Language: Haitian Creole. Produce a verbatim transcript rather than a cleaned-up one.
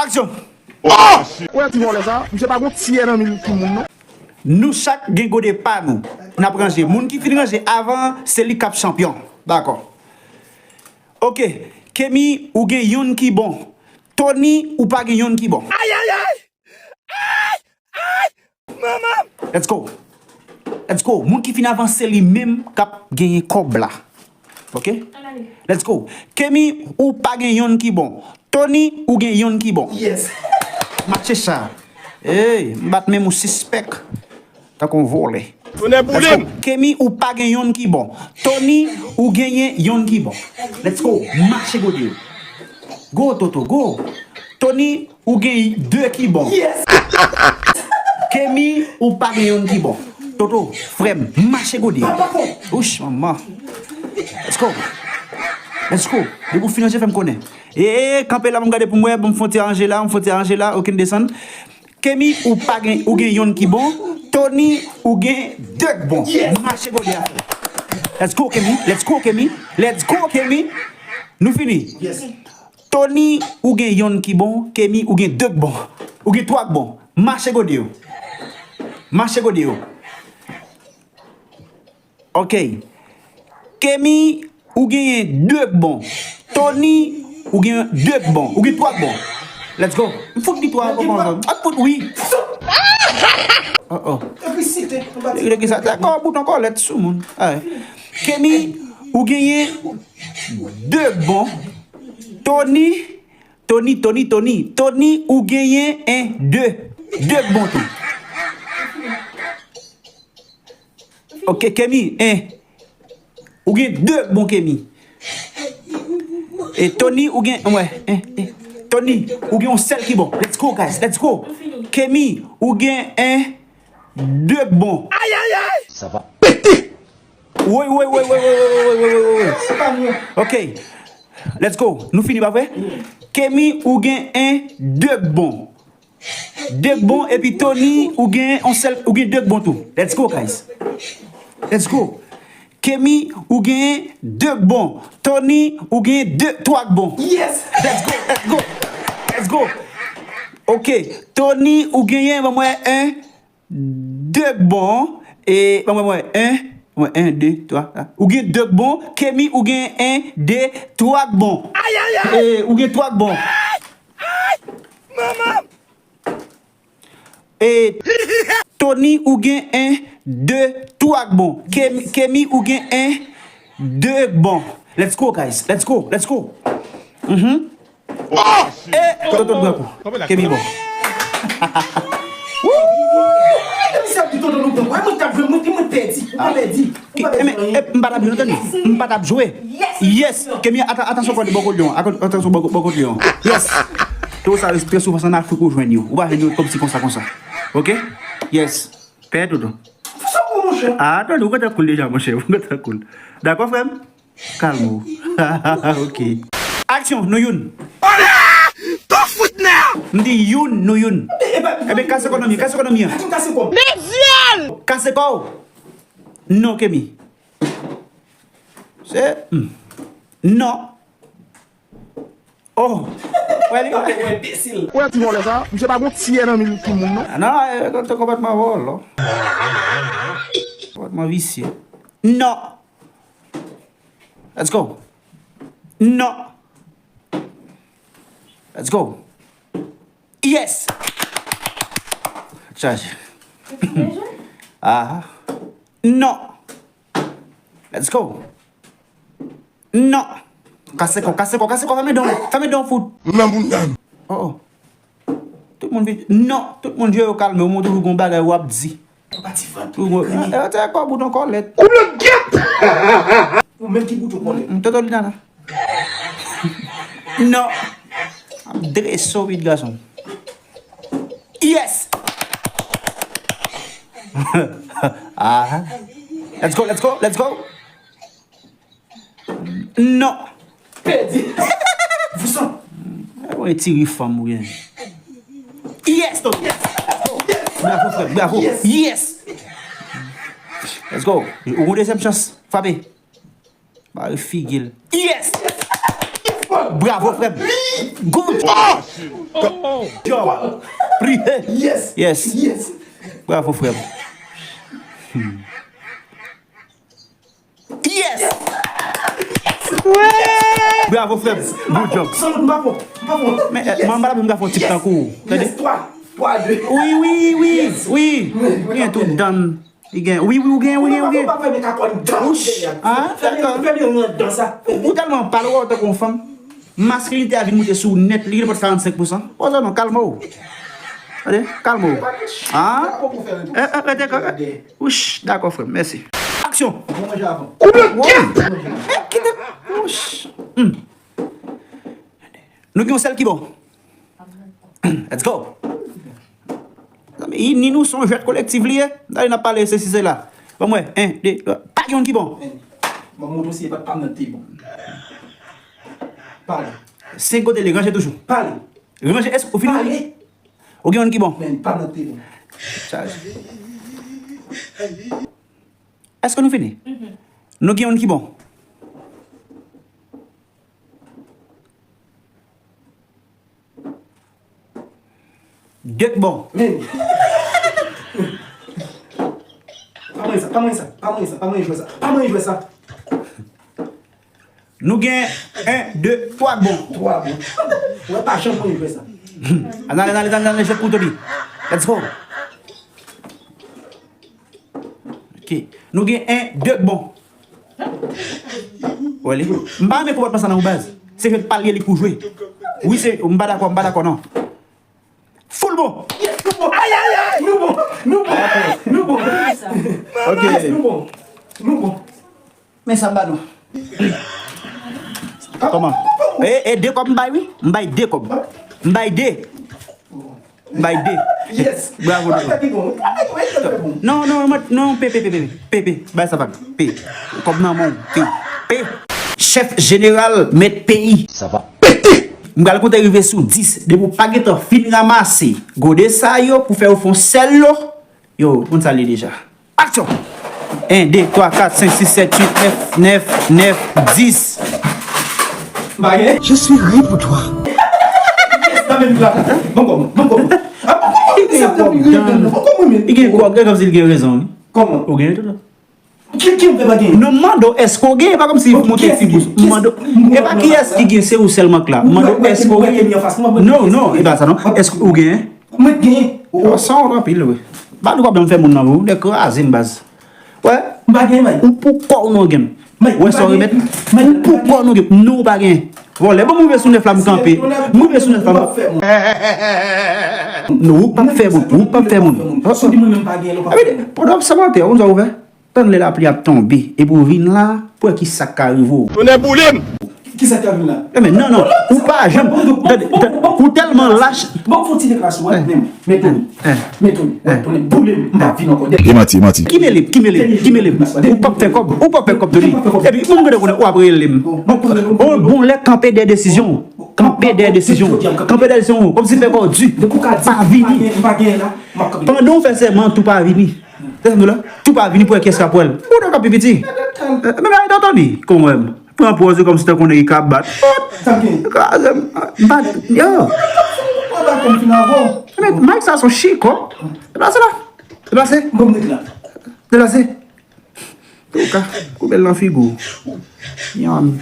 Aksyon! Ou wè ti vòlè sa? Misye pa gon tyè nan mil timoun non. Nou chak gen gode pa nou. N ap ranje. Moun ki fin ranje avan, se li k ap chanpyon. Dakò. Ok. Kemi, ou gen yonn ki bon. Tony, ou pa gen yonn ki bon. Ay, ay, ay! Ay! Ay! Manman! Let's go. Let's go. Moun ki fin avan, se li menm k ap genyen kòb la. Ok? Let's go. Kemi, ou pa gen yonn ki bon. Tony, ou gen yonn ki bon. Yes. Mache sa. Ey, m bat menm ou sispèk. Tankou yon vòlè. Tonè boule m! Kemi, ou pa gen yonn ki bon. Tony, ou genyen yonn ki bon. Let's go. Mache gode yo. Go, Toto, go. Tony, ou gen de ki bon. Yes! Kemi, ou pa gen yonn ki bon. Toto, frè m, mache gode yo. Ouch, manman. Let's go. Let's go. Depi w fin ranje, fè m konnen. E, e, kanpe la, ban m gade pou m wè, ban m fè yon ti ranje la, ban m fè yon ti ranje la, ok, n desann. Kemi, ou pa gen, ou gen yonn ki bon. Tony, ou gen de k bon. Yes. Mache gode a, frè. Let's go, Kemi. Let's go, Kemi. Let's go, Kemi. Nou fini. Yes. Tony, ou gen yonn ki bon. Kemi, ou gen de k bon. Ou gen twa k bon. Mache gode yo. Mache gode yo. Ok. Kemi, ou genyen de k bon. Tony, ou gen de k bon. Ou gen twa k bon. Let's go. M fout di twa k bon. Ak fout wi. Oh, oh. Epi site, nou pa di. Epi sa, dakò, bouton kòlèt sou moun. Ay. Kemi, ou genyen de k bon. Tony, Tony, Tony, Tony. Tony, ou genyen en, de. De k bon tou. Ok, Kemi, en. Ou gen de k bon, Kemi. E Tony, ou gen, wè, en, en. Tony, ou gen yon sèl ki bon. Let's go, guys, let's go. Kemi, ou gen en, de k bon. Ay, ay, ay! Sa va pete! Woy, woy, woy, woy. Se pa nou. Ok. Let's go. Nou fini, pa vre? Kemi, ou gen en, de k bon. De k bon, epi Tony, ou gen yon sèl, ou gen de k bon tou. Let's go, guys. Let's go. Kemi, ou gen de k bon. Tony, ou gen de, twa k bon. Yes! Let's go, let's go. Let's go. Ok. Tony, ou genyen, ban mwen en, de k bon. E, ban mwen, mwen, en. Mwen, en, de, twa. Ou gen de k bon. Kemi, ou gen en, de, twa k bon. Ay, ay, ay! E, ou gen twa k bon. Ay! Ay! Manman! E, Tony, ou gen en, de, twa k bon. Kemi, Kemi, ou gen en, de k bon. Let's go, guys. Let's go. Let's go. Mhm. E, Toto, Toto, pran kou. Kemi bon. Depi se ap di Toto nou pran kou. Mwen t ap jwe, mwen, mwen pèdi. Mwen pèdi. Ki, e, men, e, m pa t ap jwe, tande. M pa t ap jwe. Yes. Kemi, ata-, atansyon, kòd bò kot li an. Atansyon, bò kot, bò kot li an. Yes. Toto sa, trè souvan, se an Afrik ou jwenn yo. Ou pa jwenn yo kòmsi konsa, konsa. Ok? Yes. Pè Toto. Fè sa pou monchè. Ah, tande, ou gentan cool deja, monchè. Ou gentan cool. Dakò, frè m? Kalme w. Ok. Aksyon, nou youn. Tonton fout nè! M di youn, nou youn. Ebyen, kase kò nan mi, kase kò nan mi an. Kase kò. Kase kò w. Non, Kemi. Se, hmm. Non. Oh. Wè li. Ou wè ti vòlè sa? Misye pa gon tyè nan mil timoun, non. Ah, non, e, se konpòtman vòlò. Konpòtman visye. Non. Let's go. Non. Let's go. Yes. Chaje. Ah. Non. Let's go. Non. Kase kò, kase kò, kase kò, fèmen dan, fèmen dan fout. Nan bounda m. Oh, oh. Tout moun vin, non, tout moun je yo kalme, ou montre ou gon bagay w ap di. Ou pa ti vant. Ou gon, e, e, te kò bouton kòlèt. Ou le gèp! Ou menm ki bouton kòlèt. Mm, Toto li la la. Non. Ap drese w vit gason. Yes! Ah. Let's go, let's go, let's go. Non. Pèdi. Vousan. E, bon, e ti ri fanm ou byen. Yes, Toto. Bravo, frè, bravo. Yes. Let's go. Ou gon dezyèm chans. Frape. Bare figi l. Yes! Bravo, frè m. Good job. Priye. Yes. Yes. Bravo, frè m. Yes. Bravo, frè m. Good job. San lòt, m pa fò. M pa fò. Men, eh, mwen, m pa ta vle m ta fè yon tip tankou ou. Tande? Yes, twa. Twa, de. Wi, wi, wi, wi. Li gen tout dan. Li gen, wi, wi, ou gen, ou gen, ou gen. Ou pa fèmen kakòn dan. Wouch. Ah, dakò. Fèmen, fèmen yon dan sa. Ou, ou tèlman pale, ou tankou yon fanm. Maskilinite a vin moute sou ou nèt, li gen nenpòt karannsenk pousan. Poze w non, kalme w. Tande, kalme w. Ah. Eh, eh, rete kò. Wouch, dakò, frè m, mèsi. Aksyon! Bon manje avan. Koupe kèt! Eh, kite. Wouch. Hmm. Nou gen yon sèl ki bon. Let's go. Zanmi, ni nou se yon jwèt kolektif li ye. Gade n ap pale sesi sela. Ban m wè. En, de, twa. Pa gen youn ki bon. Ban m montre w si e pa t pa m nan te bon. Pale. Senk kote li, ranje toujou. Pale. Ranje, èske ou fini? Pale. Ou gen youn ki bon? Men, pa m nan te bon. Chaje. Èske nou fini? Mhm. Nou gen youn ki bon? De k bon. Men. Pa manyen sa, pa manyen sa, pa manyen sa, pa manyen jwèt sa, pa manyen jwèt sa. Nou gen en, de, twa k bon. Twa bon. Ou wè pa janm manyen jwèt sa. Ann ale, ann ale, ann ale, jwèt pou Toby. Let's go. Ok. Nou gen en, de k bon. Wè li. M pa renmen konpòtman sa nan ou baz. Se jwèt pa l ye li k pou jwe. Wi, se, m pa dakò, m pa dakò non. Full bon. Yes, nou bon. Ay, ay, ay, nou bon. Nou bon. Nou bon. Ok. Nou bon. Nou bon. Men sa m ba nou. Kòman? E, e de kòb m bay wi. M bay de kòb. M bay de. M bay de. Yes. Bravo, Dodo. Sa ki bon. Sa ki bon. Non, non, non, non, pe, pe, pe, pe, pe, pe, bay sa vag. Pe. Kòb nan men w. Pe. Pe. Chèf jeneral, mèt peyi. Sa va pete. M pral konte rive sou dis. Depi w pa gentan fin ranmase gode sa yo pou fè yo fè yon sèl lo, yo, moun sa li deja. Aksyon! En, de, twa, kat, senk, sis, sèt, uit, nèf, nèf, nèf, dis. M pa gen. Je suis ri pour toi. Sa menm la. Bon, bon, bon, bon. Ah, bon, bon, bon, sa, bon, bon, bon, bon, bon, bon, bon. Li gen kòb, gade kòmsi li gen rezon, wi. Kòman? Ou gen rezon. Ki, ki m fè pa gen? Non, m mande w, èske w gen? E pa kòmsi w monte ti bous. M mande w, e pa kiyès ki gen, se ou sèlman k la. M mande w, èske w gen? Non, non, e pa sa, non. Èske ou gen? Mwen gen. Ou san wont anpil, wi. Pa di w p ap janm fè moun nan, wi. Ou kraze m, baz. Wè. M pa gen, man. Ou pou kò w non gen. Wè sa w remèt. Ou pou kò w non gen. Non, ou pa gen. Vòlè, bon, m rive sou nèf la, m kanpe. M rive sou nèf la, m... Non, ou p ap fè moun. Ou p ap fè moun. Pandan w ap samantè, ou sa ouvè. Tann lè lapli ap tonbe, epi w vin la, pou wè kisa k ka rive w. Tonnè boule m! Kisa k ka vin la? Enben, non, non, ou pa janm, tande, tande, ou tèlman lach. Bon, fò ti deklarasyon, wè, men, men Tony, men Tony, wè, tonnè boule m, m pa vin ankò. E manti, e manti. Ki mele m, ki mele m, ki mele m? Ou p ap fè kòb, ou p ap fè kòb, Tony. Epi, moun gade konnen w ap rele m. Bon, bon, lè kanpe dèyè desizyon w. Kanpe dèyè desizyon w. Kanpe dèyè desizyon w. Kòmsi fè kò w di. Pa vini. Pandan w fè sèman, tou pa vini. Tande la, tou pa vini pou wè kiyès k ap wè l. Ou nan kòb pi piti. Eh, men bagay Dantoni, kòm wè m. Pran pòz kòmsi tankou nèg ki ka bat. Kraze m. M pa, yo. Men Mike sa se yon chikò. Deplase la. Deplase. Deplase. Ou ka koupe l nan figi w. Yanm.